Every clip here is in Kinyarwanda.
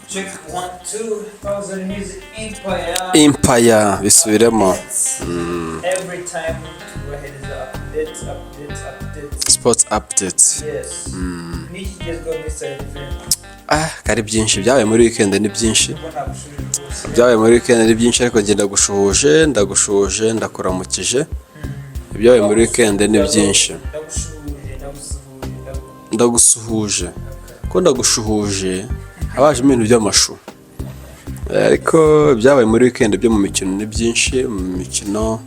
Check one two thousand music empire. Empire bisubiremo. Every time tubahereza updates, updates, updates. Sports updates. Yes. N'iki kigezweho muri Star FM? Ah, kari byinshi byabaye muri weekend, ni byinshi. Ubwo nagushubije rwose. Byabaye muri weekend ni byinshi, ariko njye ndagushuhuje, ndagushuhuje, ndakuramukije. Ibyabaye muri weekend ni byinshi. Ndagushuhuje, ndagusuhuje, Ndagusuhuje ko ndagushuhuje, habajemo ibintu by'amashu. Ariko ibyabaye muri weekend byo mu mikino ni byinshi mu mikino,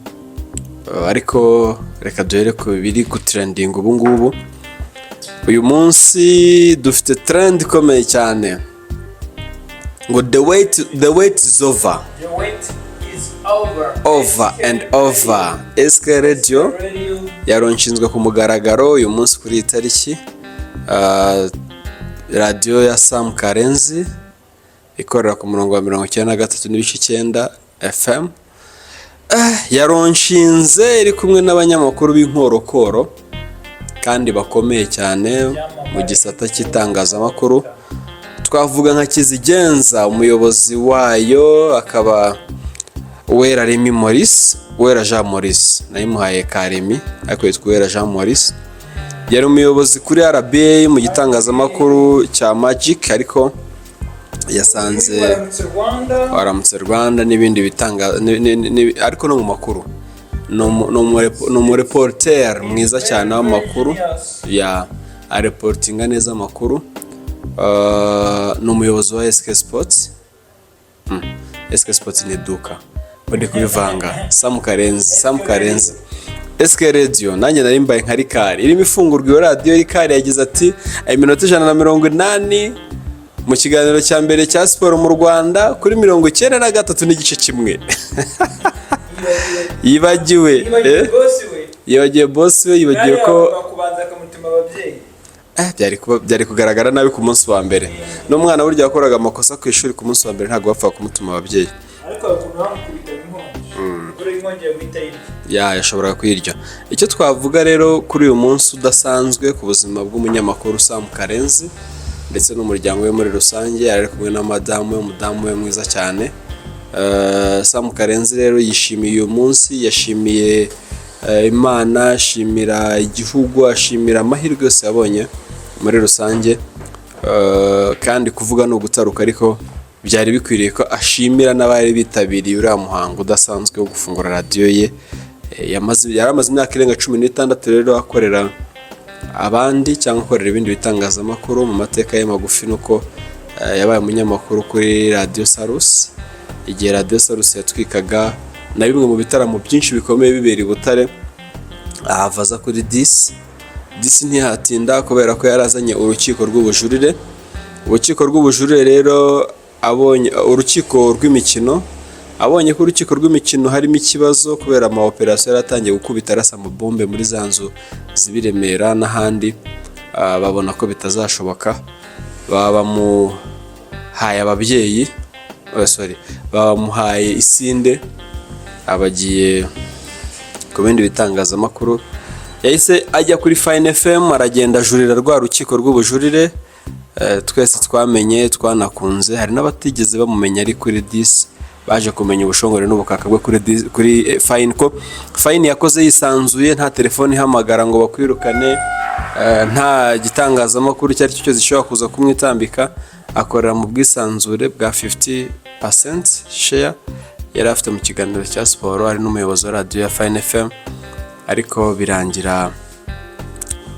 ariko reka duhere ku biri gutrendinga ubu ngubu. Uyu munsi dufite trend ikomeye cyane ngo the wait is over. The wait is over. Over and over. SK Radio Radio. Yaronshinzwe ku mugaragaro uyu munsi kuri iyi tariki. Radiyo ya Sam Karenzi ikorera ku murongo wa 93.9 FM yaronshinze iri kumwe n'abanyamakuru b'inkorokoro kandi bakomeye cyane mu gisata cy'itangazamakuru. Twavuga nka Kizigenza, umuyobozi wayo akaba Uwera Remy Maurice, Uwera Jean Maurice, nayimuhaye ka Remy ariko yitwa Uwera Jean Maurice. Yari umuyobozi kuri RBA mu gitangazamakuru cya Magic, ariko yasanze Waramutse Rwanda. Waramutse Rwanda n'ibindi bitanga ariko no mu makuru ni umureporter mwiza cyane w'amakuru, ya areportinga neza amakuru. Ni umuyobozi wa SK Sports. SK Sports ni iduka, ndi kubivanga. Sam Karenzi, Sam Karenzi, SK Radio. Nanjye nari mbaye nka Rikari irimo ifungurwa iyo radiyo. Rikari yagize ati: "Iminota 180 mu kiganiro cya mbere cya siporo mu Rwanda kuri 93.1." Yibagiwe. Yibagiwe. Eh? Boss we. Yibagiwe boss we, yibagiwe ko kubanza akamutuma ababyeyi. Byari kugaragara nabi ku munsi wa mbere. N'umwana burya wakoraga amakosa ku ishuri, ku munsi wa mbere ntabwo bapfaga kumutuma ababyeyi. Ariko hari ukuntu bamukubitaga inkongi, kuri inkongi yaguhita yirya. Ya, yashoboraga kuyirya. Icyo twavuga rero kuri uyu munsi udasanzwe ku buzima bw'umunyamakuru Sam Karenzi ndetse n'umuryango we muri rusange, yari ari kumwe na madamu we, umudamu we mwiza cyane. Sam Karenzi rero yishimiye uyu munsi, yashimiye Imana, ashimira igihugu, ashimira amahirwe yose yabonye muri rusange. Kandi kuvuga ni ugutaruka, ariko byari bikwiriye ko ashimira n'abari bitabiriye uriya muhango udasanzwe wo gufungura radiyo ye. Yari amaze imyaka irenga 16 rero akorera abandi cyangwa akorera ibindi bitangazamakuru. Mu mateka ye magufi nuko yabaye umunyamakuru kuri Radiyo Salus igihe Radiyo Salus yatwikaga na bimwe mu bitaramo byinshi bikomeye bibera i Butare, ahava aza kuri Disi. Disi ntihatinda kubera ko yari azanye urukiko rw'ubujurire. Urukiko rw'ubujurire rero abonye urukiko rw'imikino, abonye ko urukiko rw'imikino harimo ikibazo kubera ama operasiyo yari atangiye gukubita arasa amabombe muri za nzu ziba i Remera n'ahandi, babona ko bitazashoboka, baba bamuhaye ababyeyi, oh, sorry, baba bamuhaye isinde, abagiye ku bindi bitangazamakuru. Yahise ajya kuri Fine FM, aragenda ajurira rwa rukiko rw'ubujurire. Twese twamenye, twanakunze. Hari n'abatigeze bamumenya ari kuri Disi, baje kumenya ubushongore n'ubukaka bwe kuri Fine, ko Fine yakoze yisanzuye, nta telefone ihamagara ngo bakwirukane, nta gitangazamakuru icyo ari cyo cyose gishobora kuza kumwitambika, akorera mu bwisanzure bwa 50% share yari afite mu kiganiro cya siporo, ari n'umuyobozi wa radiyo ya Fine FM. Ariko birangira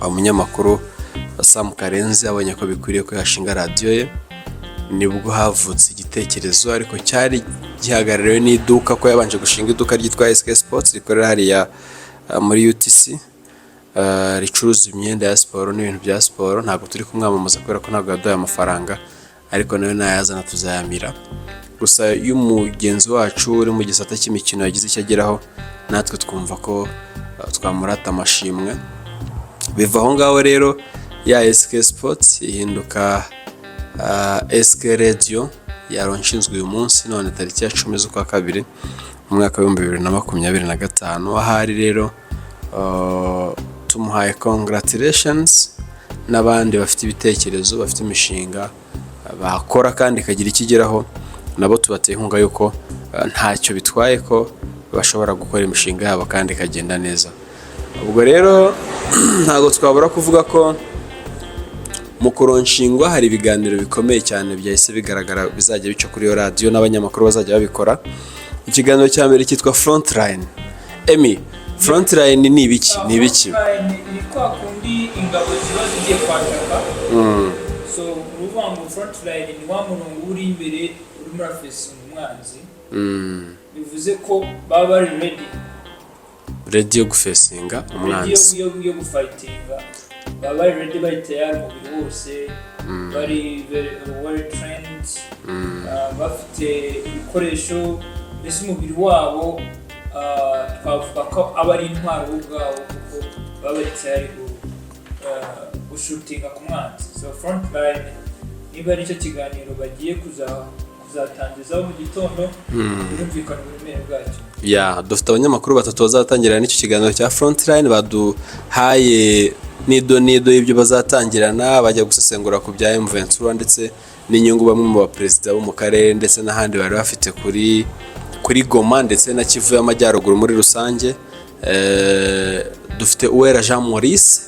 umunyamakuru Sam Karenzi abonye ko bikwiriye ko yashinga radiyo ye. Nibwo havutse igitekerezo, ariko cyari gihagarariwe n'iduka, ko yabanje gushinga iduka ryitwa SK Sports rikorera hariya muri UTC, ricuruza imyenda ya siporo n'ibintu bya siporo. Ntabwo turi kumwamamaza kubera ko ntabwo yaduhaye amafaranga, ariko nawe nayazana tuzayamira. Gusa iyo umugenzi wacu uri mu gisata cy'imikino yagize icyo ageraho, natwe twumva ko twamurata amashimwe. Biva aho ngaho rero ya SK Sports ihinduka SK Radio yaronshinzwe uyu munsi none tariki ya 10 z'ukwa kabiri mu mwaka w'2025. Ahari rero tumuhaye congratulations n'abandi bafite ibitekerezo, bafite imishinga, bakora kandi ikagira icyo igeraho, nabo tubateye inkunga yuko ntacyo bitwaye ko bashobora gukora imishinga yabo kandi ikagenda neza. Ubwo rero ntabwo twabura kuvuga ko mu kuronshingwa hari ibiganiro bikomeye cyane byahise bigaragara bizajya bica kuri iyo radiyo n'abanyamakuru bazajya babikora. Ikiganiro cya mbere cyitwa Frontline. Emi, Frontline ni ibiki? Ni ibiki? Frontline ni kwa kundi ingabo ziba zigiye kwataka. So uruvuga ngo frontline ni wa murongo uri imbere, urimo urafacinga umwanzi. Bivuze ko baba bari ready. Ready yo gufacinga ready umwanzi. yo gufightinga. Baba bari ready, bari tayari umubiri wose, bari very well trained, bafite ibikoresho, mbese umubiri wabo twavuga ko aba ari intwaro bo ubwabo, kuko baba bari tayari gushootinga ku mwanzi. So Frontline niba ari cyo kiganiro bagiye kuzatangizaho mu gitondo, birumvikana uburemere bwacyo. Ya, dufite abanyamakuru batatu bazatangira n'icyo kiganiro cya Frontline. Baduhaye nido nido y'ibyo bazatangirana, bajya gusesengura ku bya M23 ndetse n'inyungu bamwe mu baperezida bo mu karere ndetse n'ahandi bari bafite kuri Goma ndetse na Kivu y'Amajyaruguru muri rusange. Dufite Uwera Jean Maurice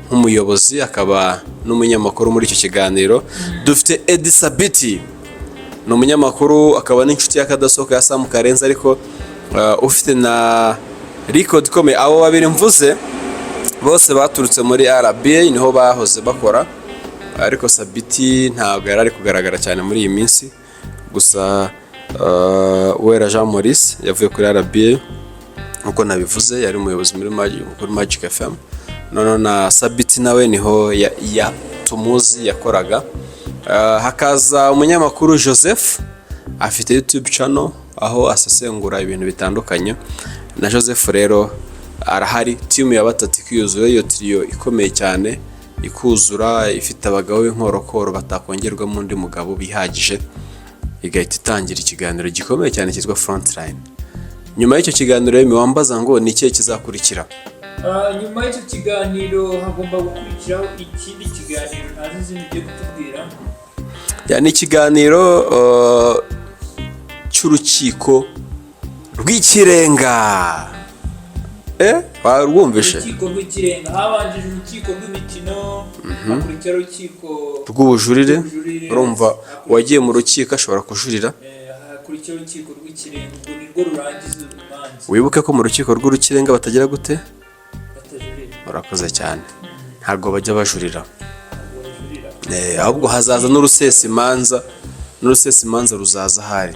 nk'umuyobozi, akaba n'umunyamakuru muri icyo kiganiro. Dufite Edi Sabiti, ni umunyamakuru akaba n'inshuti y'akadasohoka ya Sam Karenzi, ariko ufite na record ikomeye. Abo babiri mvuze bose baturutse muri RBA, niho bahoze bakora, ariko Sabiti ntabwo yari ari kugaragara cyane muri iyi minsi. Gusa Uwera Jean Maurice yavuye kuri RBA nkuko nabivuze, yari umuyobozi kuri Magic FM. Noneho na Sabiti nawe niho ya tumuzi yakoraga. Hakaza umunyamakuru Joseph, afite YouTube channel aho asesengura ibintu bitandukanye. Na Joseph rero arahari. Team ya batatu ikiyuzura, iyo trio ikomeye cyane ikuzura, ifite abagabo b'inkorokoro batakongerwamo undi mugabo bihagije, igahita itangira ikiganiro gikomeye cyane cyitwa Frontline. Nyuma y'icyo kiganiro rero, wambaza ngo ni ikihe kizakurikira? Nyuma y'icyo kiganiro hagomba gukurikiraho ikindi kiganiro, ntazi izina ugiye kutubwira. Ya, ni ikiganiro cy'urukiko rw'ikirenga. Warwumvishe? Urukiko rw'ikirenga. Habanjije urukiko rw'imikino, hakurikiraho urukiko rw'ubujurire. Rw'ubujurire. Urumva, uwagiye mu rukiko ashobora kujurira. Hakurikiraho urukiko rw'ikirenga, ubwo nirwo rurangiza imanza. Wibuke ko mu rukiko rw'urukirenga batagira gute? Batajurira. Urakoze cyane, ntabwo bajya bajurira. Ntabwo bajurira. Ahubwo hazaza n'urusesa imanza, n'urusesa imanza ruzaza ahari.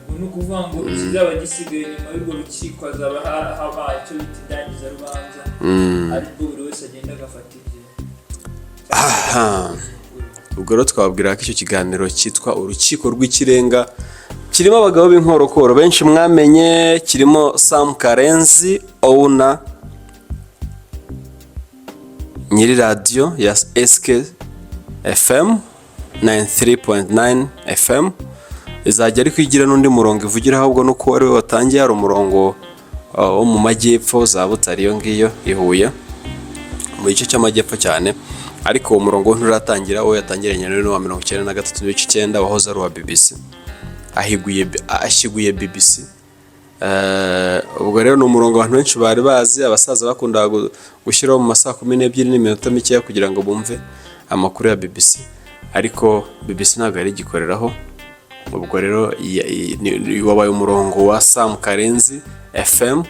Ubwo ni ukuvuga ngo ikizaba gisigaye nyuma y'urwo rukiko, hazaba habaye icyo bita indangizarubanza, aribwo buri wese agenda agafata ibye. Aha, ubwo rero twababwira ko icyo kiganiro cyitwa Urukiko rw'Ikirenga kirimo abagabo b'inkorokoro benshi mwamenye, kirimo Sam Karenzi, owner, nyiri radiyo ya SK FM 93.9 FM, izajya ariko igira n'undi murongo ivugiraho. Ahubwo nuko ari we watangiye, hari umurongo wo mu majyepfo, za Butare iyo ngiyo, i Huye, mu gice cy'amajyepfo cyane, ariko uwo murongo wo nturatangira. Uwo yatangiranye rero wa 93.9 wahoze ari uwa BBC, ahiguye ashyiguye BBC. Ubwo rero ni umurongo abantu benshi bari bazi, abasaza bakundaga gushyiraho mu ma 12 n'iminota mikeya kugira ngo bumve amakuru ya BBC, ariko BBC ntabwo yari igikoreraho. Ubwo rero wabaye umurongo wa Sam Karenzi FM.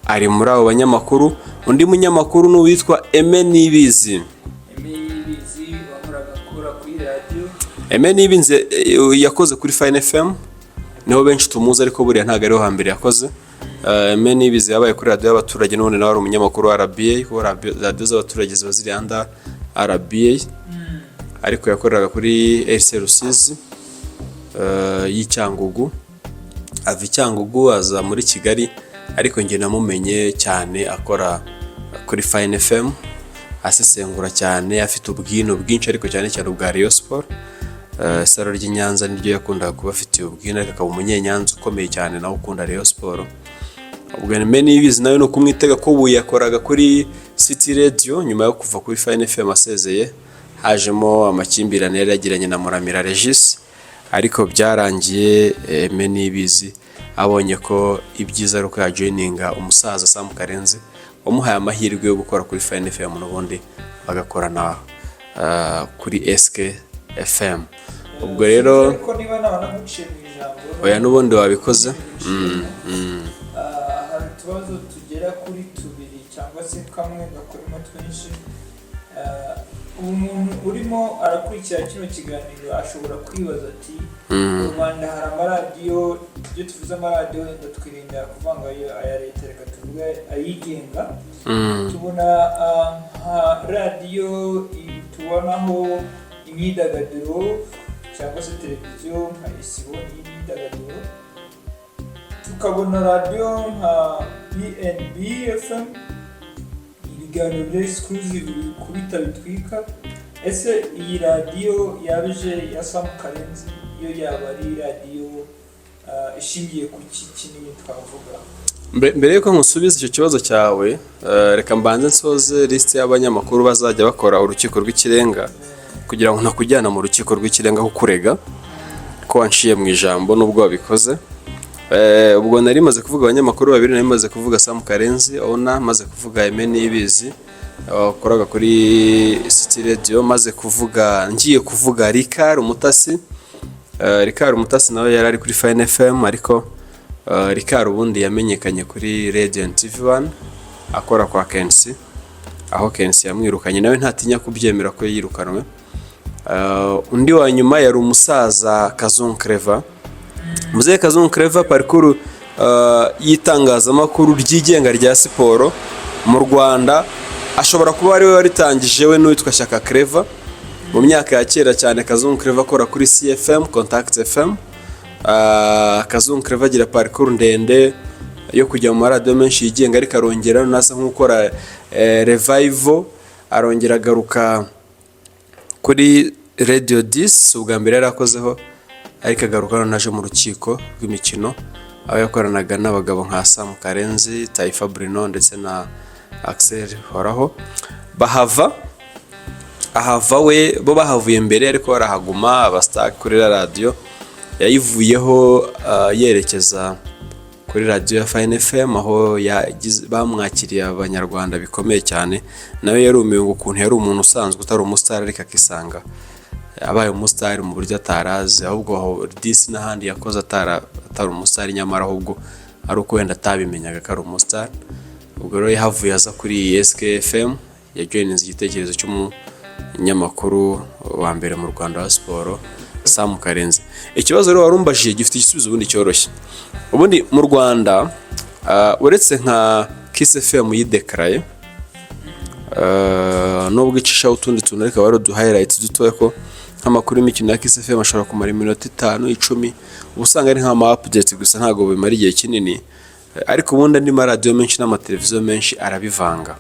Ari muri abo banyamakuru. Undi munyamakuru ni uwitwa Aime Nibizi. Aime Nibizi wahoraga akora kuri radiyo. Aime Nibizi yakoze kuri Fine FM, niho benshi tumuzi, ariko buriya ntabwo ariho hambere yakoze. Aime Nibizi yabaye kuri radiyo y'abaturage, n'ubundi nawe ari umunyamakuru wa RBA, kuko radiyo z'abaturage ziba ziri under RBA, ariko yakoreraga kuri RC Rusizi y'i Cyangugu. Ava i Cyangugu aza muri Kigali, ariko njye namumenye cyane akora kuri Fine FM, asesengura cyane, afite ubwino bwinshi, ariko cyane cyane ubwa Rayon Sport. Isaro ry'i Nyanza niryo yakundaga kuba afitiye ubwino, ariko akaba umunyenyanza ukomeye cyane nawe ukunda Rayon Sport. Ubwo Aime Nibizi nawe ni ukumwitega, ko ubu yakoraga kuri City Radio nyuma yo kuva kuri Fine FM asezeye. Hajemo amakimbirane yari yagiranye na Muramira Regis, ariko byarangiye Aime Niyibizi abonye ko ibyiza ari uko yajoininga umusaza Sam Karenzi, wamuhaye amahirwe yo gukora kuri Fine FM, n'ubundi bagakorana kuri SK FM. Ubwo rero Ariko niba naba naguciye mu ijambo. Oya, n'ubundi wabikoze. Hari utubazo tugera kuri tubiri cyangwa se kamwe gakoremo twinshi. Umuntu urimo arakurikira kino kiganiro ashobora kwibaza ati: "Mu Rwanda hari amaradiyo." Iyo tuvuze amaradiyo, wenda twirinda kuvanga ayo aya leta, reka tuvuge ayigenga. Tubona nka radiyo tubonaho imyidagaduro, cyangwa se televiziyo nka Isibo y'imyidagaduro, tukabona radiyo nka BNB FM, ibiganiro bya exclusive bikubita bitwika. Ese iyi radiyo yaje ya Sam Karenzi yo yaba ari radiyo ishingiye ku ki kinini twavuga? Mbere yuko nkusubiza icyo kibazo cyawe, reka mbanze nsoze lisite y'abanyamakuru bazajya bakora Urukiko rw'Ikirenga, kugira ngo ntakujyana mu Rukiko rw'Ikirenga kukurega ko wanciye mu ijambo nubwo wabikoze. Ubwo nari maze kuvuga abanyamakuru babiri: nari maze kuvuga Sam Karenzi ona, maze kuvuga Aime Niyibizi wakoraga kuri City Radio, maze kuvuga, ngiye kuvuga Ricard Umutasi. Ricard Umutasi nawe yari ari kuri Fine FM, ariko Ricard ubundi yamenyekanye kuri Radio and TV One akora kwa KNC, aho KNC yamwirukanye. Nawe ntatinya kubyemera ko yirukanwe. Undi wa nyuma yari umusaza Kazungu Clever. Muzehe Kazungu Clever, parcours y'itangazamakuru ryigenga rya siporo mu Rwanda, ashobora kuba ari we waritangije, we n'uwitwa Shyaka Clever mu myaka ya kera cyane. Kazungu Clever akora kuri CFM, Contact FM. Kazungu Clever agira parcours ndende yo kujya mu maradiyo menshi yigenga, ariko arongera nasa nk'ukora revival, arongera agaruka kuri Radio 10, ubwa mbere yari akozeho, ariko agaruka noneho aje mu rukiko rw'imikino, aho yakoranaga n'abagabo nka Sam Karenzi, Taifa Bruno ndetse na Axel Horaho. Bahava ahava we, bo bahavuye mbere, ariko barahaguma abastar kuri radiyo. Yayivuyeho yerekeza kuri radiyo ya Fine FM, aho bamwakiriye Abanyarwanda bikomeye cyane. Nawe yarumiwe ngo ukuntu yari umuntu usanzwe utari umusitari, ariko akisanga abaye umusitari mu buryo atarazi. Ahubwo aho disi n'ahandi yakoze atari umusitari, nyamara ahubwo ari uko wenda atabimenyaga ko ari umusitari. Ubwo rero yahavuye aza kuri SKFM, yajoininze igitekerezo cy'umunyamakuru wa mbere mu Rwanda wa siporo, Sam Karenzi. Ikibazo rero warumbajije gifite igisubizo ubundi cyoroshye. Ubundi mu Rwanda, uretse nka Kiss FM yidekaraye, nubwo icishaho utundi tuntu, ariko aba ari udu highlights dutoya, ko nk'amakuru y'imikino ya Kiss FM ashobora kumara iminota 5, 10, uba usanga ari nk'ama update gusa, ntabwo bimara igihe kinini. Ariko ubundi andi maradiyo menshi n'amateleviziyo menshi arabivanga: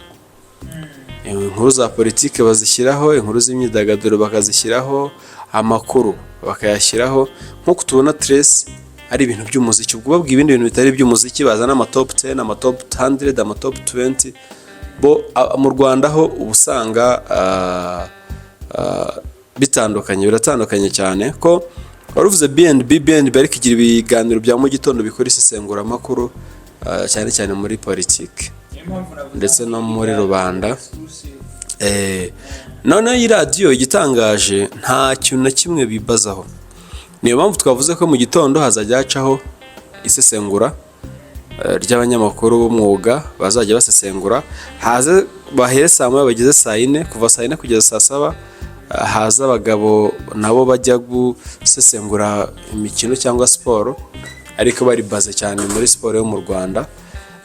inkuru za politiki bazishyiraho, inkuru z'imyidagaduro bakazishyiraho, amakuru bakayashyiraho, nk'uko tubona Trace ari ibintu by'umuziki. Ubwo babwiye ibindi bintu bitari iby'umuziki, bazana ama top 10, ama top 100, ama top 20. Bo mu Rwanda ho uba usanga bitandukanye, biratandukanye cyane. Ko wari uvuze B&B, B&B ariko igira ibiganiro bya mu gitondo bikora isesenguramakuru, cyane cyane muri politiki Niyo mpamvu navuze ndetse ngo no muri ibiganiro rubanda. exclusive. Noneho iyi radiyo, igitangaje, nta kintu na kimwe bibazaho. Niyo mpamvu twavuze ko mu gitondo hazajya hacaho isesengura ry'abanyamakuru b'umwuga, bazajya basesengura, haze bahere saa 1 bageze saa 4. Kuva saa 4 kugeza saa 7, haza abagabo nabo bajya gusesengura imikino cyangwa siporo, ariko bari baze cyane muri siporo yo mu Rwanda.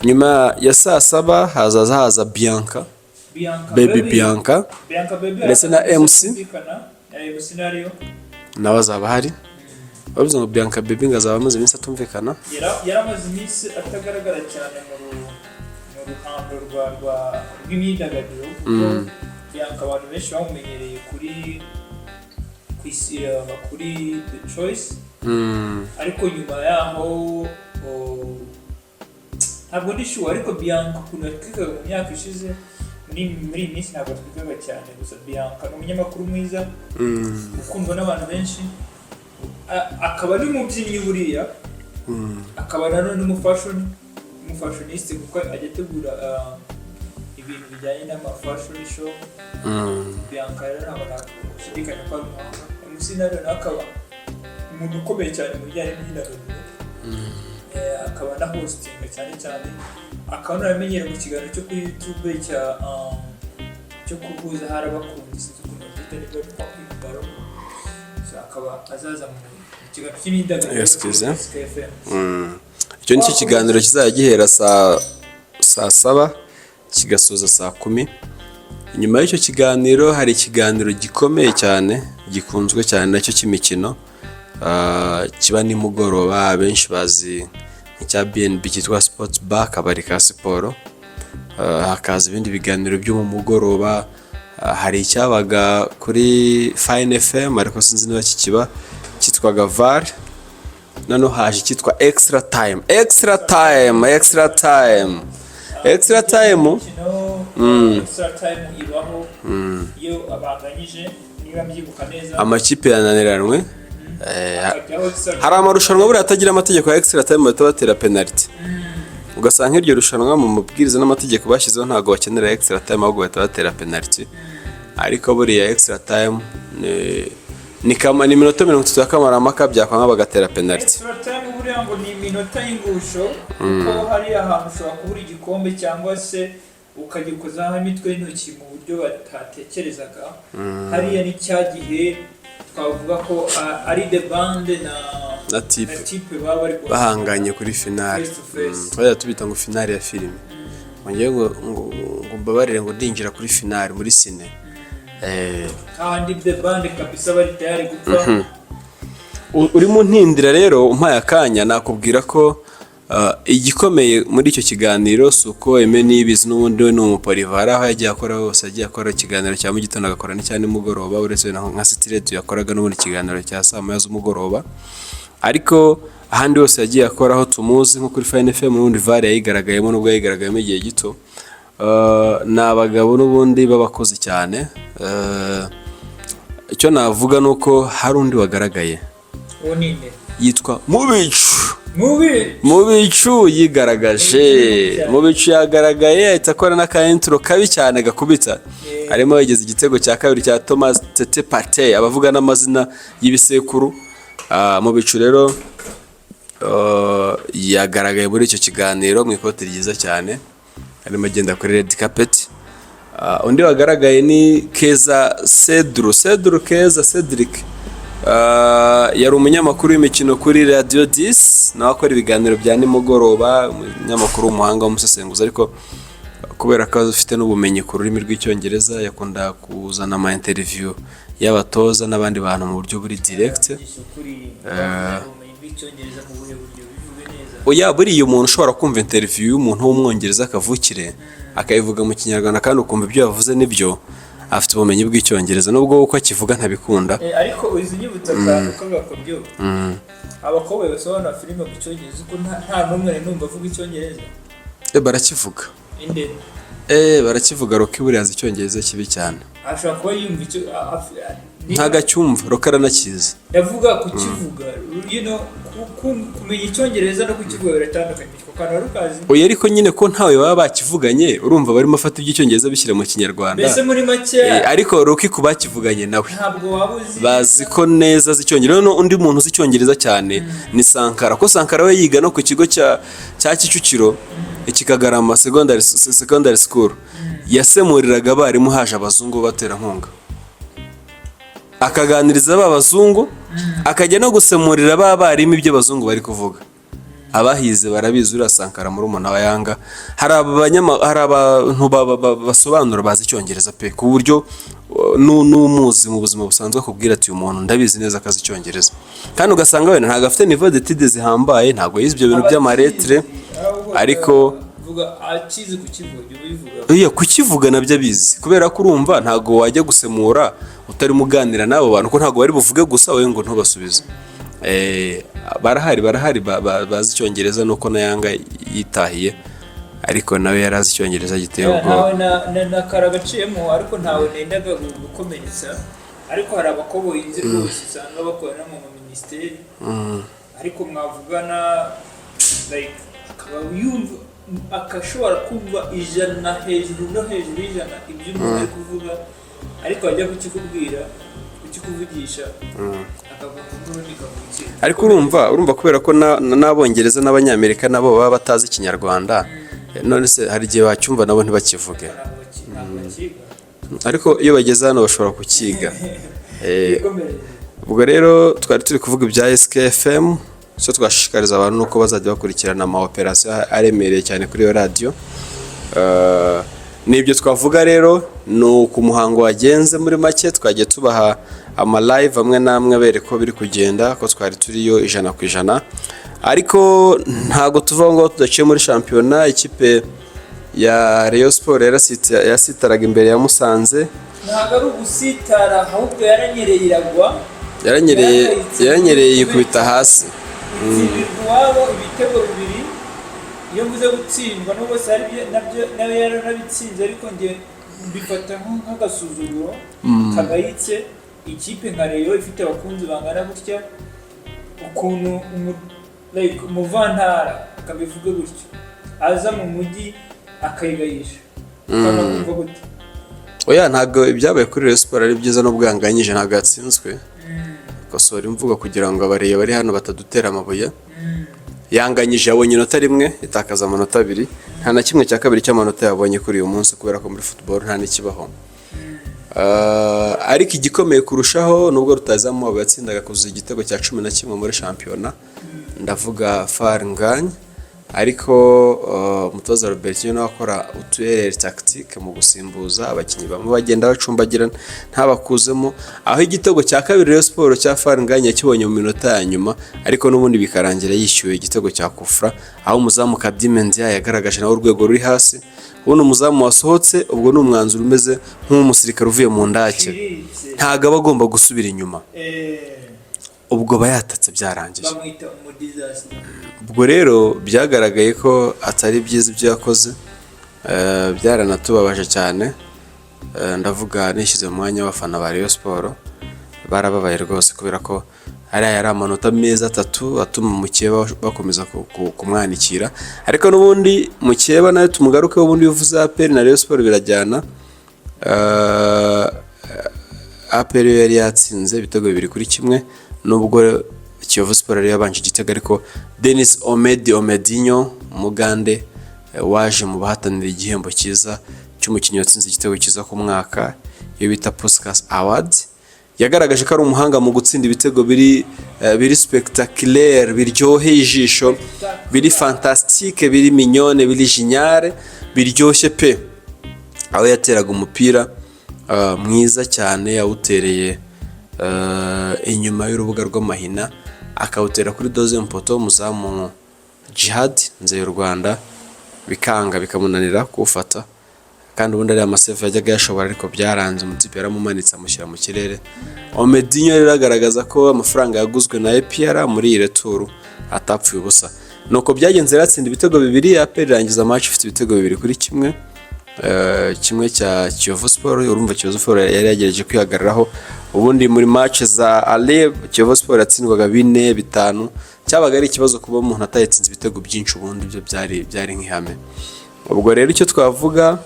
Nyuma ya saa 7 hazaza haza Bianca Bianca Baby, Bianca Bianca Baby ndetse na arakomeza MC. kumvikana, na MC nario. Nawe azaba ahari. Bavuze ngo Bianca Baby ngo azaba amaze iminsi atumvikana. Yaramaze iminsi atagaragara cyane mu ruhando rw'imyidagaduro, kuko Bianca abantu benshi bamumenyereye kuri ku isi, kuri The Choice. Ariko nyuma yaho, ntabwo ndi sure, ariko Bianca ukuntu yatwikaga mu myaka ishize, mu Muri iyi minsi ntabwo twigaga cyane. Gusa Bianca ni umunyamakuru mwiza ukundwa n'abantu benshi, akaba n'umubyinnyi buriya, akaba nanone n'umufashioniste, kuko ajya ategura ibintu bijyanye n'amafashion show. Bianca rero ntabwo nagushidikanya ko ari umuhanga. MC nawe akaba umuntu ukomeye cyane mu bijyanye n'imyidagaduro, akaba na hostinga cyane cyane, akaba anamenyereye mu kiganiro cyo kuri YouTube cyo kuhuza hari abakunzi, sinzi ukuntu babyita, niba ari Popping Ballon. So, akaba azaza mu kiganiro cy'imyidagaduro Excuse. kuri SKFM. Icyo nicyo kiganiro kizajya gihera saa 7 kigasoza saa 10. Nyuma y'icyo kiganiro hari ikiganiro gikomeye cyane, gikunzwe cyane nacyo cy'imikino, kiba nimugoroba, abenshi bazi nk'icya BNB cyitwa Sports Bar, akabari ka siporo. Hakaza ibindi biganiro byo mu mugoroba. Hari icyabaga kuri Fine FM, ariko sinzi niba kikiba, cyitwaga VAR. Noneho haje icyitwa Extra Time, Extra Time, Extra Time, Extra Time. Imikino, Extra Time ibaho iyo abanganyije, niba mbyibuka neza. Amakipe yananiranwe. Hakajyaho extra. Hari amarushanwa buriya atagira amategeko ya extra time, bahita batera penalty. Ugasanga nk'iryo rushanwa mu mabwiriza n'amategeko bashyizeho ntabwo bakenera extra time, ahubwo bahita batera penalty. Ariko buriya extra time ni iminota 30 ya kamarampaka, byakwanga bagatera penalty. Extra time buriya ngo ni iminota y'ingusho, kuko hari ahantu ushobora kubura igikombe cyangwa se ukagikozaho imitwe y'intoki mu buryo batatekerezaga. Hariya ni cya gihe twavuga ko ari the band na na tipe na tipe baba bari bahanganye kuri finale. Face to face. Twajya tubita ngo finale ya filime, ngo ngewe ngo mbabarire, ngo ndinjira kuri finale muri ciné. Kandi the band kabisa bari tayari gupfa. Urimo ntindira rero, umpaye akanya nakubwira ko igikomeye muri icyo kiganiro si uko Aime Niyibizi n'ubundi we ni umupolivalent, aho yagiye akora hose yagiye akora ikiganiro cya mu gitondo, agakora n'icya nimugoroba, uretse nka City Radio yakoraga n'ubundi ikiganiro cya saa 1 z'umugoroba. Ariko ahandi hose yagiye akora aho tumuzi nko kuri Fine FM, n'ubundi VAR yayigaragayemo, nubwo yayigaragayemo igihe gito. Ni abagabo n'ubundi b'abakozi cyane. Icyo navuga ni uko hari undi wagaragaye. Uwo ni nde? Yitwa Mubicu. Mubi. Mubicu yigaragaje. Mubicu yagaragaye ahita akora n'aka intro kabi cyane gakubita, harimo yigeze igitego cya kabiri cya Thomas Tete Partey, abavuga n'amazina y'ibisekuru. Mubicu rero yagaragaye muri icyo kiganiro mu ikoti ryiza cyane, arimo agenda kuri red carpet. Undi wagaragaye ni Keza Cedru, Cedru Keza Cedric. Yari umunyamakuru w'imikino kuri Radio 10, nawe akora ibiganiro bya nimugoroba, umunyamakuru w'umuhanga w'umusesenguzi, ariko kubera ko afite n'ubumenyi ku rurimi rw'Icyongereza, yakunda kuzana ama interview y'abatoza n'abandi bantu mu buryo buri direct. Vugisha ukuri, ubumenyi bw'Icyongereza mu buhe buryo? Bivuge neza. Oya, buriya umuntu ushobora kumva interview y'umuntu w'Umwongereza kavukire, akayivuga mu Kinyarwanda, kandi ukumva ibyo yavuze nibyo, afite ubumenyi bw'Icyongereza, nubwo uko akivuga ntabikunda. Ariko uzi unyibutsa akantu k'agakoryo, abakobwa basobanura filime mu Cyongereza, uko nta n'umwe nari numva avuga Icyongereza. Barakivuga. Inde? Barakivuga. Rocky buriya azi Icyongereza kibi cyane. Ashobora kuba yumva icyo Ntago acyumva, Rocky aranakizi. Ndavuga kukivuga, kumenya Icyongereza no kukivuga biratandukanye. Ako kantu wari ukazi? Oya, ariko nyine ko ntawe baba bakivuganye, urumva barimo afata iby'Icyongereza bishyira mu Kinyarwanda. Mbese muri make Ariko Rocky ku bakivuganye nawe ntabwo waba uzi. Bazi ko neza azi Icyongereza. Noneho undi muntu uzi Icyongereza cyane ni Sankara, ko Sankara we yiga no ku kigo cya Kicukiro, Kikagarama secondary school. Yasemuriraga abarimu, haje abazungu b'abaterankunga, akaganiriza ba bazungu, akajya no gusemurira ba barimu ibyo abazungu bari kuvuga. Abahize barabizi. Uriya Sankara murumuna wa Yanga, hari abantu basobanura bazi Icyongereza pe, ku buryo n'umuzi mu buzima busanzwe akubwira ati: "Uyu muntu ndabizi neza ko azi Icyongereza." Kandi ugasanga wenda ntabwo afite niveau d'études zihambaye, ntabwo yize ibyo bintu by'amalettres, ariko vuga akizi kukivuga, jya ubivuga. Iya, kukivuga nabyo abizi, kubera ko urumva ntabwo wajya gusemura utarimo uganira n'abo bantu, ko ntabwo bari buvuge gusa wowe ngo ntubasubize. Barahari, barahari bazi Icyongereza, nuko na Yanga yitahiye. Ariko nawe yari azi Icyongereza giteye Yeah, ubwoba. Ntawe na karagaciyemo, ariko ntawe nendaga gukomeretsa. Ariko hari abakoboyi nzi rwose usanga bakora no mu minisiteri, ariko mwavugana, like, akaba yumva, akashobora kumva 100 hejuru no hejuru y'ijana ibyo umuntu ari kuvuga, ariko wajya kukikubwira, kukikuvugisha, akavuga nk'ururimi kavukire. Ariko urumva kubera ko n'Abongereza n'Abanyamerika nabo baba batazi Ikinyarwanda, none se hari igihe bacyumva nabo ntibakivuge? Ntabwo bakiga. Ariko iyo bageze hano bashobora kukiga. Twikomereze. Ubwo rero twari turi kuvuga ibya SKFM. Icyo twashishikariza abantu ni uko bazajya bakurikirana ama operasiyo aremereye cyane kuri iyo radiyo. N'ibyo twavuga rero ni uku muhango wagenze muri make. Twagiye tubaha ama live amwe n'amwe abereka ko biri kugenda, ko twari turiyo 100%. Ariko ntago tuva aho ngaho tudaciye muri shampiyona. Ikipe ya Rayon Sport yasitaraga imbere ya Musanze. Ntabwo ari ugusitara, ahubwo yaranyereye iragwa. Yaranyereye. Yarahagaritse. Yaranyereye yikubita hasi. Itsindirwa iwabo ibitego bibiri. Iyo mvuze gutsindwa, nubwo se ari byo nabyo nawe yaranabitsinze, ariko njye mbifata nk'agasuzuguro kagayitse. Ikipe nka Rayon ifite abakunzi bangana gutya, ukuntu like umuvantara, akabivuge gutyo, aza mu mujyi akayigayisha, ukabona kumva gute? Oya, ntabwo ibyabaye kuri Rayon Sport ari byiza n'ubwo yanganyije, ntabwo yatsinzwe. Kosora imvugo kugira ngo abareye bari hano batadutera amabuye. Yanganyije, yabonye inota rimwe, itakaza amanota abiri. Nta na kimwe cya kabiri cy'amanota yabonye kuri uyu munsi, kubera ko muri football nta n'ikibaho. Ariko igikomeye kurushaho, nubwo rutazamu wabo yatsindaga kuzuza igitego cya 11 muri shampiyona, ndavuga Fall Ngagne, ariko umutoza Robertinho nawe akora utu erreur tactique mu gusimbuza abakinnyi, bamwe bagenda bacumbagira ntabakuzemo, aho igitego cya kabiri Rayon Sport cya Fall Ngagne yakibonye mu minota ya nyuma, ariko n'ubundi bikarangira yishyuwe igitego cya kufra, aho umuzamu Khadime Ndiaye yagaragaje nawe urwego ruri hasi. Ubundi umuzamu wasohotse, ubwo ni umwanzuro umeze nk'umusirikare uvuye mu ndake. Ciriritse. Ntabwo aba agomba gusubira inyuma. Ubwo aba yatatse, byarangiye. Bamwita umu disaster. Ubwo rero byagaragaye ko atari byiza ibyo yakoze. Byaranatubabaje cyane. Ndavuga nishyize mu mwanya w'abafana ba Rayon Sport, barababaye rwose, kubera ko ariya yari amanota meza atatu atuma mukeba bakomeza kumwanikira. Ariko n'ubundi mukeba nawe tumugarukeho. Ubundi iyo uvuze APR na Rayon Sport birajyana. APR yo yari yatsinze ibitego 2-1, nubwo Kiyovu Sport yari yabanje igitego, ariko Denis Omedi Omedinho, Umugande, waje mu bahatanira igihembo cyiza cy'umukinnyi watsinze igitego cyiza ku mwaka, iyo bita Puskas Award, yagaragaje ko ari umuhanga mu gutsinda ibitego biri spectaculaire, biryoheye ijisho, biri fantastique, biri mignonne, biri génial, biryoshye pe, aho yateraga umupira mwiza cyane, yawutereye inyuma y'urubuga rw'amahina, akawutera kuri deuxième poteau, umuzamu Jihad Nzeyurwanda Rwanda bikanga, bikamunanira kuwufata. Kandi ubundi ariya ma save yajyaga yashobora, ariko byaranze, umutipe yaramumanitse amushyira mu kirere. Omedinho rero agaragaza ko amafaranga yaguzwe na APR muri iyi retour atapfuye ubusa. Nuko byagenze rero, atsinda ibitego bibiri, APR irangiza match ifite ibitego 2-1, kimwe cya Kiyovu Sport. Urumva Kiyovu Sport yari yagerageje kwihagararaho. Ubundi muri match za aller Kiyovu Sport yatsindwaga bine, bitanu, cyabaga ari ikibazo kuba umuntu atayatsinze ibitego byinshi. Ubundi ibyo byari nk'ihame. Ubwo rero icyo twavuga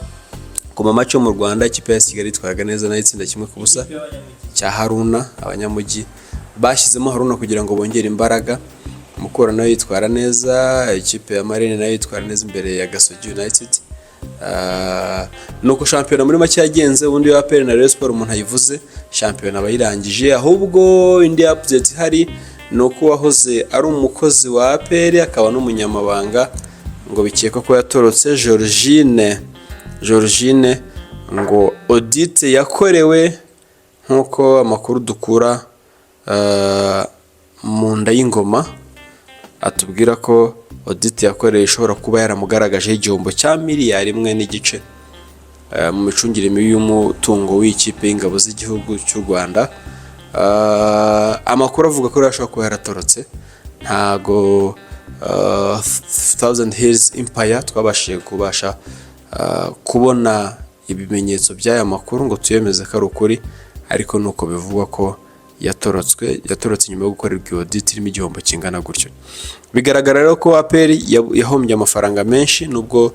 ku ma match yo mu Rwanda, ikipe ya Kigali yitwaraga neza, nayo itsinda 1-0 Ikipe y'abanyamujyi. Cya Haruna. Abanyamujyi bashyizemo Haruna kugira ngo bongere imbaraga. Mukura nayo yitwara neza, ikipe ya Marine nayo yitwara neza imbere ya Gasogi United. Nuko shampiyona muri make yagenze. Ubundi iyo APR na Rayon Sport umuntu ayivuze, shampiyona aba yirangije. Ahubwo indi update ihari ni uko uwahoze ari umukozi wa APR akaba n'umunyamabanga, ngo bikekwa ko yatorotse, Georgine, ngo audit yakorewe, nk'uko amakuru dukura mu nda y'ingoma atubwira ko audit yakorewe ishobora kuba yaramugaragajeho igihombo cya miliyari 1.5 mu micungire mibi y'umutungo w'ikipe y'ingabo z'igihugu cy'u Rwanda. Amakuru avuga ko rero ashobora kuba yaratorotse. Ntago Thousand Hills Empire twabashije kubasha kubona ibimenyetso by'aya makuru ngo tuyemeze ko ari ukuri, ariko nuko bivugwa ko yatorotswe, yatorotse nyuma yo gukorerwa audit irimo igihombo kingana gutyo. Bigaragara rero ko APR yahombye amafaranga menshi, nubwo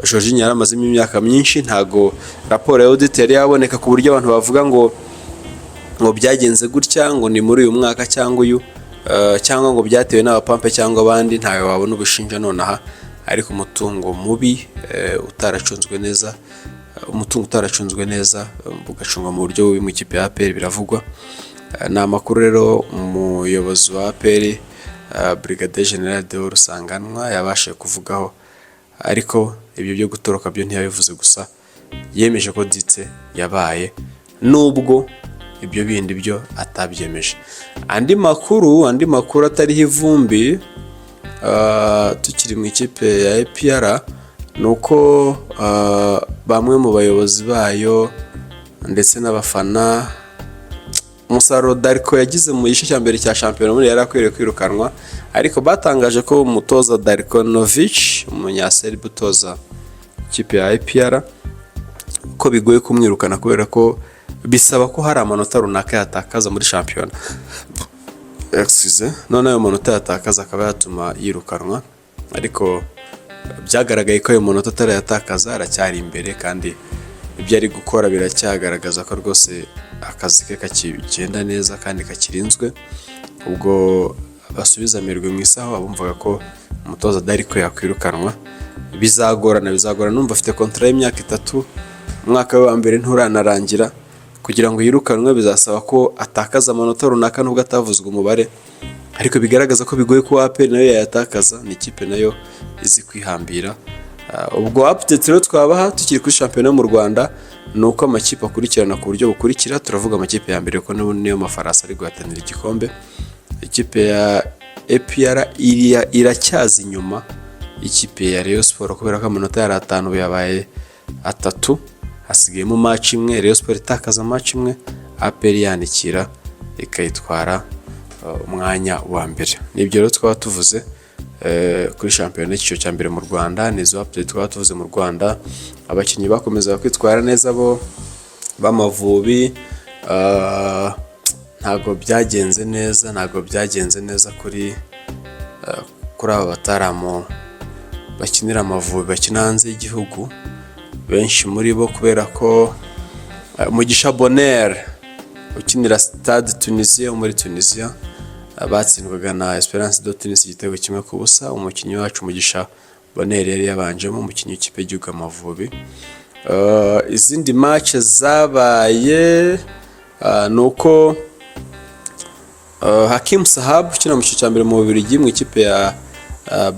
Jorginho yari amazemo imyaka myinshi. Ntago raporo ya audit yari yaboneka ku buryo abantu bavuga ngo byagenze gutya, ngo ni muri uyu mwaka cyangwa uyu, cyangwa ngo byatewe n'abapampe cyangwa abandi. Ntawe wabona ubushinja nonaha, ariko umutungo mubi utaracunzwe neza, umutungo utaracunzwe neza, ugacungwa mu buryo bubi mu ikipe ya APR, biravugwa. Ni amakuru rero umuyobozi wa APR, Brigadier General Deo Rusanganwa, yabashije kuvugaho, ariko ibyo byo gutoroka byo ntiyabivuze. Gusa yemeje ko audit yabaye, nubwo ibyo bindi byo atabyemeje. Andi makuru atariho ivumbi, tukiri mu ikipe ya APR, ni uko bamwe mu bayobozi bayo ndetse n'abafana, umusaruro Darko yagize mu gice cya mbere cya shampiyona muri yari akwiriye kwirukanwa, ariko batangaje ko umutoza Darko Novic, umunyaserbe utoza ikipe ya APR, ko bigoye kumwirukana kubera ko bisaba ko hari amanota runaka yatakaza muri shampiyona. Excuse. None ayo manota yatakaza akaba yatuma yirukanwa, ariko byagaragaye ko ayo manota atarayatakaza, aracyari imbere, kandi ibyo ari gukora biracyagaragaza ko rwose akazi ke kakigenda neza kandi kakirinzwe. Ubwo basubiza amerwe mu isaho abumvaga ko umutoza Darko yakwirukanwa. Bizagorana, bizagorana. Numva afite contrat y'imyaka 3, umwaka we wa mbere nturanarangira. Kugira ngo yirukanwe bizasaba ko atakaza amanota runaka, nubwo atavuzwe umubare, ariko bigaragaza ko bigoye ko APR nayo yayatakaza. Ni ikipe nayo izi kwihambira. Ubwo update rero twabaha tukiri kuri shampiyona yo mu Rwanda ni uko amakipe akurikirana ku buryo bukurikira. Turavuga amakipe ya mbere ko niyo mafarasi ari guhatanira igikombe. Ikipe ya APR iracyaza inyuma ikipe ya Rayon Sport kubera ko amanota yari 5 ubu yabaye 3, hasigayemo match imwe. Rayon Sport itakaza match imwe, APR yanikira ikayitwara umwanya wa mbere. Nibyo rero twaba tuvuze kuri shampiyona y'icyiciro cya mbere mu Rwanda. Ni izo update twaba tuvuze mu Rwanda. Abakinnyi bakomeza kwitwara neza bo b'Amavubi, ntabwo byagenze neza, ntabwo byagenze neza kuri aba bataramu bakinira Amavubi bakina hanze y'igihugu, benshi muri bo, kubera ko Mugisha Bonheur ukinira Stade Tunisia yo muri Tunisia, batsindwaga na Esperance de Tunis igitego 1-0. Umukinnyi wacu Mugisha Bonheur yari yabanjemo, umukinnyi w'ikipe y'igihugu Amavubi. Izindi match zabaye ni uko Hakim Sahab ukina mu cyiciro cya mbere mu Bubiligi mu ikipe ya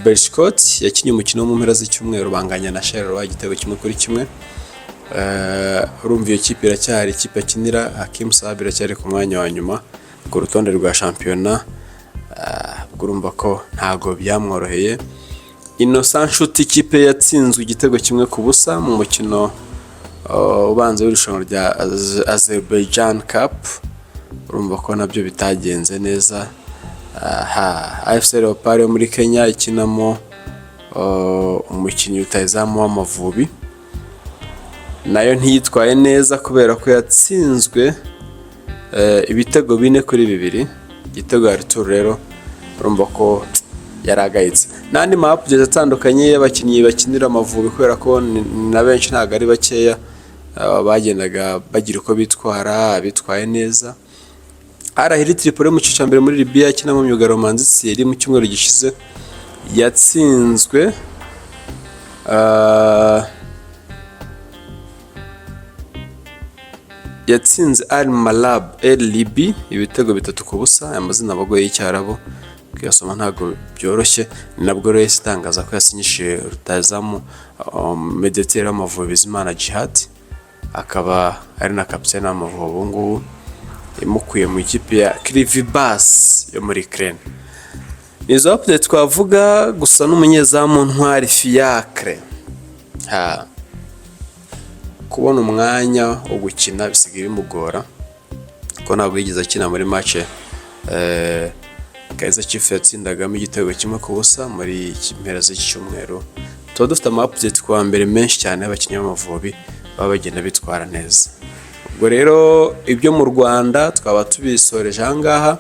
Beerschot yakinnye umukino wo mu mpera z'icyumweru, banganya na Charleroi igitego 1-1. Urumva iyo kipe iracyari, ikipe akinira Hakim Sahab iracyari ku mwanya wa nyuma ku rutonde rwa shampiyona. Ubwo urumva ko ntago byamworoheye. Innocent Nshuti, ikipe yatsinzwe igitego 1-0 mu mukino ubanza w'irushanwa rya Azerbaijan Cup. Urumva ko nabyo bitagenze neza. Aha AFC Leopards yo muri Kenya ikinamo umukinnyi rutahizamu w'Amavubi nayo ntiyitwaye neza kubera ko yatsinzwe ibitego 4-2, igitego ya retour. Rero urumva ko yaragayitse. N'andi ma update atandukanye y'abakinnyi bakinira Amavubi, kubera ko ni na benshi, ntabwo ari bakeya, bagendaga bagira uko bitwara, abitwaye neza. Al Ahli Tripoli mu cyiciro cya mbere muri Libya ikinamo myugariro Manzi Thierry, mu cyumweru gishize yatsinzwe yatsinze Al Malab El Libi ibitego 3-0. Aya mazina abagoye y'Icyarabu kuyasoma ntabwo byoroshye. Ni nabwo rero yahise itangaza ko yasinyishije rutahizamu mediateri w'Amavubi Bizimana Djihad, akaba ari na kapitene w'Amavubi ubu ngubu, imukuye mu ikipe ya Kryvbas yo muri Ukraine. Ni izo update twavuga gusa. N'umunyezamu Ntwari Fiacre, ha, kubona umwanya wo gukina bisigaye bimugora, kuko ntabwo yigeze akina muri match. Kaizer Chiefs yatsindagamo igitego 1-0 muri iki mpera z'iki cyumweru. Tuba dufite ama update ku wa mbere menshi cyane y'abakinnyi b'Amavubi baba bagenda bitwara neza. Ubwo rero ibyo mu Rwanda twaba tubisoreje aha ngaha.